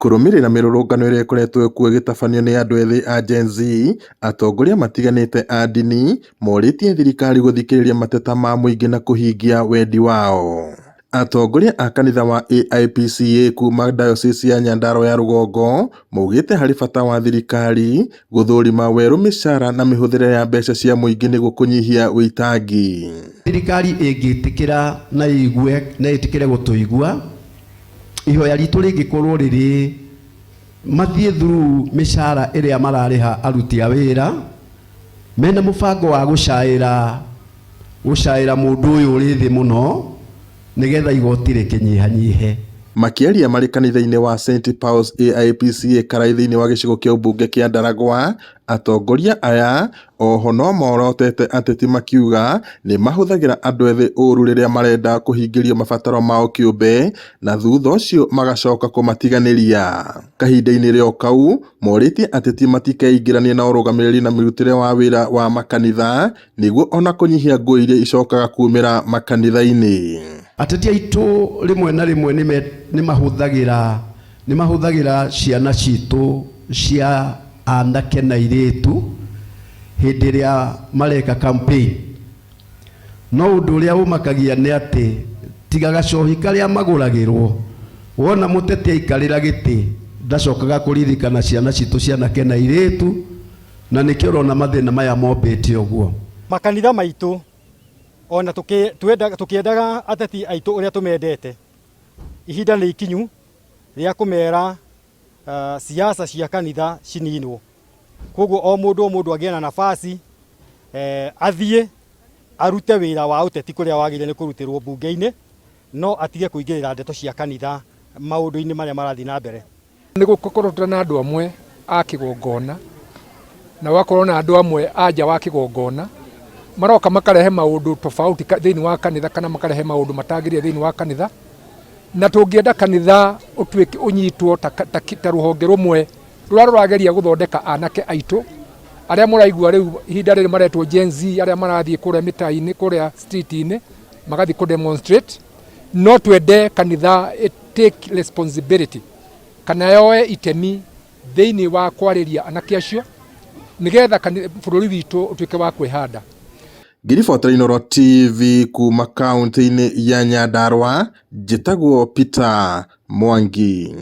Kũrũmĩrĩra mĩrũrũngano ĩrĩa ĩkoretwo kuo ĩgĩtabanio nĩ andũ ethĩ a Gen-Z, atongoria matiganĩte a ndini morĩtie thirikari gũthikĩrĩria mateta ma mũingĩ na kũhingia wendi wao. Atongoria a kanitha wa AIPCA kuma diocese ya Nyandarua ya rũgongo maugĩte harĩ bata wa thirikari gũthũrima werũ mĩcara na mĩhũthĩre ya mbeca cia mũingĩ nĩguo kũnyihia wĩitangi. Thirikari ĩngĩtĩkĩra na ĩigue na ĩtĩkĩre gũtũigua, ihoya ritũ rĩngĩkorwo rĩrĩ mathiĩ through mĩcara ĩrĩa mararĩha aruti a wĩra mena mũbango wa gũcaĩra gũcaĩra mũndũ ũyũ ũrĩ thĩ mũno nĩgetha igoti rĩkĩnyihanyihe. Makĩaria marĩ kanitha-inĩ wa St Paul's AIPCA Karai thĩinĩ wa gĩcigo kĩa ũmbunge kĩa Ndaragwa, atongoria aya oho no morotete ateti makiuga nĩ mahũthagĩra andũ ethĩ ũru rĩrĩa marenda kũhingĩrio mabataro mao kĩũmbe na thutha ũcio magacoka kũmatiganĩria. Kahinda-inĩ o kau morĩtie ateti matikeingĩranie na ũrũgamĩrĩri na mĩrutĩre wa wĩra wa makanitha nĩguo ona kũnyihia ngũĩ iria icokaga kumĩra makanitha-inĩ. Ateti aitũ rĩmwe na rĩmwe nĩ mahũthagĩra ciana citũ cia anake na airĩtu hĩndĩ ĩrĩa mareka campaign, no ũndũ ũrĩa ũmakagia nĩ atĩ tiga gacohi karĩa magũragĩrwo, wona mũteti aikarĩra gĩtĩ ndacokaga kũririkana ciana citũ cia anake na airĩtu, na nĩkĩo ũrona mathĩna maya mombĩte ũguo. Makanitha maitũ ona tũkĩendaga ateti aitũ ũrĩa tũmendete, ihinda nĩ ikinyu rĩa kũmera siasa cia kanitha cininwo. Koguo o mũndũ o mũndũ agĩe na nafasi athiĩ arute wĩra wa ũteti kũrĩa wagĩrĩire nĩ kũrutĩrwo mbunge-inĩ, no atige kũingĩrĩra ndeto cia kanitha maũndũ-inĩ marĩa marathiĩ na mbere. Nĩ gũkoretwo na andũ amwe a kĩgongona na gũgakorwo na andũ amwe a nja wa kĩgongona maroka makarehe maũndũ tofauti thĩinĩ wa kanitha kana makarehe maũndũ matagĩrĩire thĩinĩ wa kanitha, na tũngĩenda kanitha ũtuĩke ũnyitwo ta rũhonge rũmwe rũrĩa rũrageria gũthondeka anake aitũ arĩa mũraigua rĩu ihinda rĩrĩ maretwo Gen Z, arĩa marathiĩ kũrĩa mĩtaa-inĩ, kũrĩa street-inĩ magathiĩ kũ demonstrate. No twende kanitha take responsibility kana yoe itemi thĩinĩ wa kwarĩria anake acio nĩgetha bũrũri witũ ũtuĩke wa kwĩhanda. Ngĩribotera Inooro TV kuma kaunti-inĩ ya Nyandarua, njĩtagwo Peter Mwangi.